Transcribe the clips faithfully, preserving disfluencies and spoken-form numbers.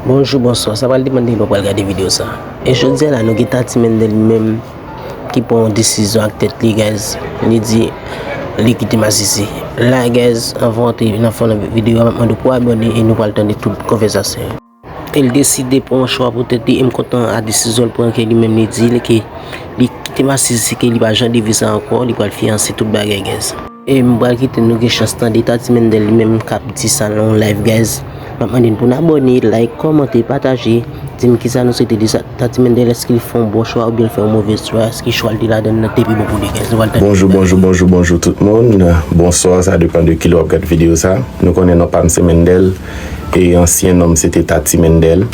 Bonjou, bonswa, sa pral depann de lè w pral gade videyo sa. E jodi a la, nou gen Tati Mendel li menm ki pran yon desizyon ak tèt li, guys. Li di li kite Masisi. La, guys, anvan w antre nan fon videyo a, m ap mande w pou abòne e nou pral tande tout konvèsasyon yo. E l deside pran yon chwa pou tèt li, e m kontan a desizyon l pran, ke li menm li di li ke li kite Masisi, ke li pa janm de vi sa ankò, li pral fiyanse, tout bagay, guys. E m pral kite nou gen chans tande Tati Mendel li menm k ap di sa nan yon live, guys. M ap mande n pou n abòne, like, kòmante, pataje. Di m kisa nou swete de sa. Tati Mendel, èske li fè yon bon chwa oubyen l fè yon move chwa? Èske chwa l te ladan nan te pi bon pou li, guys? Nou pral tande. Bonjou, bonjou, bonjou, bonjou tout moun. Bonswa, sa depann de kilè w ap gad videyo sa. Nou konnen non pa m se Mendel, e ansyen non m se te Tati Mendel.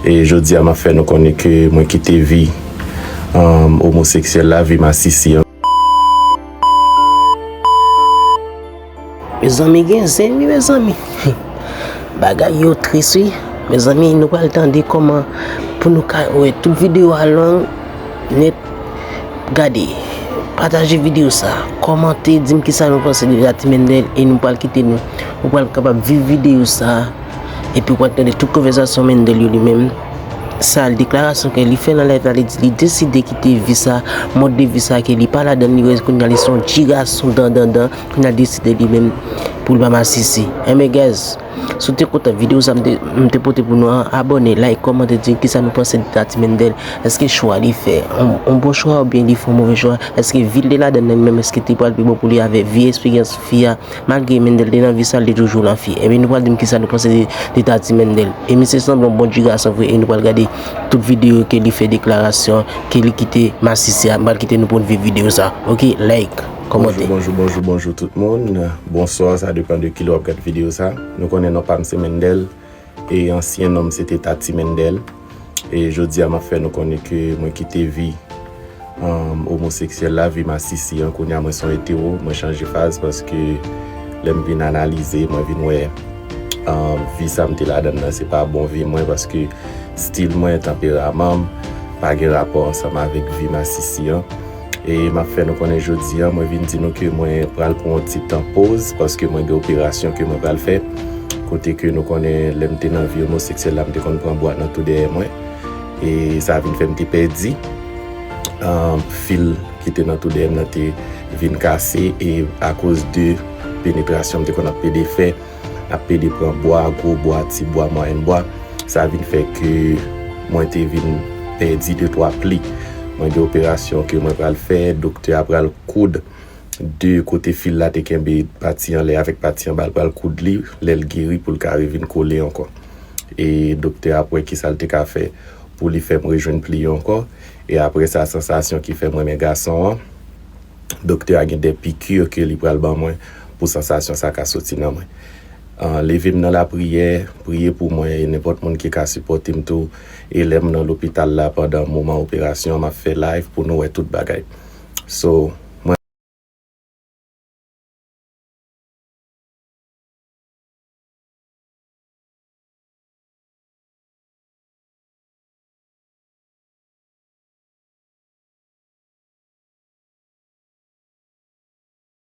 E jodi a m ap fè nou konnen ke mwen kite vi, um, omoseksyèl la, vi masisi an. Mezanmi, gen zen wi, mezanmi. Bagay yo tris wi. Mezanmi, nou pral tande kòman pou nou ka wè tout videyo a long nèt. Gade, pataje videyo sa, kòmante, di m kisa nou panse de Tati Mendel, e nou pral kite nou. Ou pral kapab viv videyo sa, epi ou pral tande tout konvèsasyon Mendel yo li menm. Sa, deklarasyon ke li fè nan live la, li di li deside kite vi sa, mòd de vi sa ke li pa ladan, li wè kounye a li se yon ti gason dan, dan, dan, kounye a deside li menm pou l pa masisi. Enben, guys, si w te kontan videyo sa m te, m te pote pou nou an, abòne, like, kòmante, di kisa nou panse de Tati Mendel. Èske chwa li fè, yon, yon bon chwa oubyen li fè yon move chwa? Èske vi l te ladan nan li menm, èske te pral pi bon pou li avè vye esperyans fi a? Malgre Mendel te nan vi sa, li te toujou nan fi. Ebyen, nou pral di m kisa nou panse de, de Tati Mendel. E misye sanble yon bon ti gason vre, e nou pral gade tout videyo ke li fè deklarasyon, ke li kite masisi a. M pral kite nou pou n viv videyo sa. Oke, like, kòmante. Bonjou, bonjou, bonjou, bonjou tout moun. Bonswa, sa depann de kilè w ap gad videyo sa. Nou konnen non pa m se Mendel, e ansyen non m se te Tati Mendel. E jodi a m ap fè nou konnen ke mwen kite vi, um, omoseksyèl la, vi masisi an. Kounye a mwen se yon etero, mwen chanje faz paske lè m vin analize, mwen vin wè, um, vi sa m te ladan nan, se pa bon vi mwen paske stil mwen, tanperaman m, pa gen rapò ansanm avèk vi masisi an. E m ap fè nou konnen jodi a, mwen vin di nou ke mwen pral pran yon ti tan poz, paske mwen gen operasyon ke mwen pral fè. Kote ke nou konnen lè m te nan vi omoseksyèl la, m te konn pran bwa nan tou dèyè mwen. E sa vin fè m te pèdi, ah, fil ki te nan tou dèyè m nan te vin kase, e akoz de penetrasyon m te konn ap pede fè, ap pede pran bwa, gwo bwa, ti bwa, mwayèn bwa. Sa vin fè ke mwen te vin pèdi de twa pli. Mwen gen operasyon ke mwen pral fè, doktè a pral koud de kote fil la te kenbe pati anlè avèk pati anba, l pral koud li, lè l geri pou l ka revin kole ankò. E doktè a ap wè kisa l te ka fè pou li fè m rejwenn pli yo ankò. E apre sa, sansasyon ki fè m renmen gason an, doktè a gen de piki ke li pral ban mwen pou sansasyon sa ka soti nan mwen. Ah, leve m nan lapriyè, priye pou mwen, e nenpòt moun ki ka sipòte m tou. E lè m nan lopital la pandan moman operasyon an, m ap fè live pou nou wè tout bagay. So,